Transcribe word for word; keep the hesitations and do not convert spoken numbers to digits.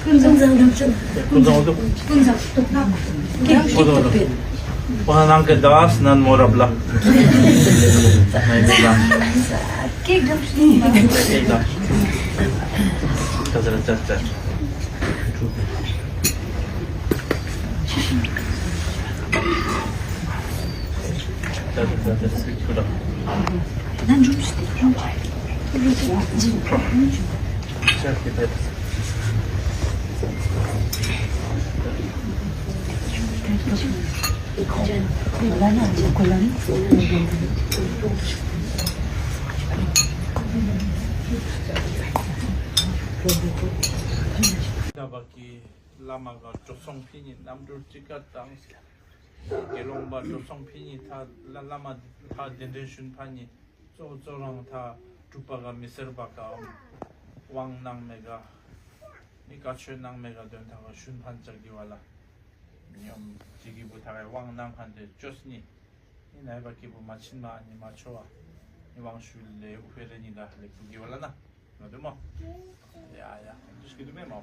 ཀུན་བཟང་འོ་དུ། ཀུན་བཟང་འོ་དུ། ཀུན་བཟང་འོ་དུ། ཁོ་ན་ནང་གི་ཟླ་བ་སྣན་མོ་རབ་ལ། ཀེག་སྒྲུབ་ཤིག་ཀེག་དང་། ད་ཟེར་ཅར་ཅར། ད་ཟེར་ད་ཟེར་ཁུ་ར། ན་འགྲུབ་ཤིག་འགྲུབ་ཤིག་བླ་མ་ག་འགྲོ་སོང་ཕི་ཉིན་རྣམ་གྲོལ་ཅི་ག་དང་། དགེ་སློང་པ་འགྲོ་སོང་ཕི་ཉིན་ད་བླ་བླ་མ་ད་གདན་འདྲེན་ཞུན་ཕ་ཉིན། གཙོ་གཙོ་རང་ད་སྒྲུབ་པ་ག་མི་སེར་བ་ག་དབང་གནང་མེད་ག་མི་བཀའ་ཆོས་གནང་མེད་ག་དོན་དག་ག་ཞུན་ཕན་ཅག་གི་བ་ལ། ཉོམ་ཅི་གི་བུ་ད་གའི་དབང་གནང་ཁན་དེ་བཅོས་ནི། ནི་ནའི་བ་གི་བུ་མ་ཕྱིན་མ་ནི་མ་ཆོ་བ། ནི་དབང་ཞུ་ལེ་ཨུ་ཕེ་རེ་ནི་ག་ལེ་བུ་གི་བ་ལ་ན། ང་དུ་མ། ཡ་ཡ་དུ་ཤི་གི་དུ་མེ་མ། ད།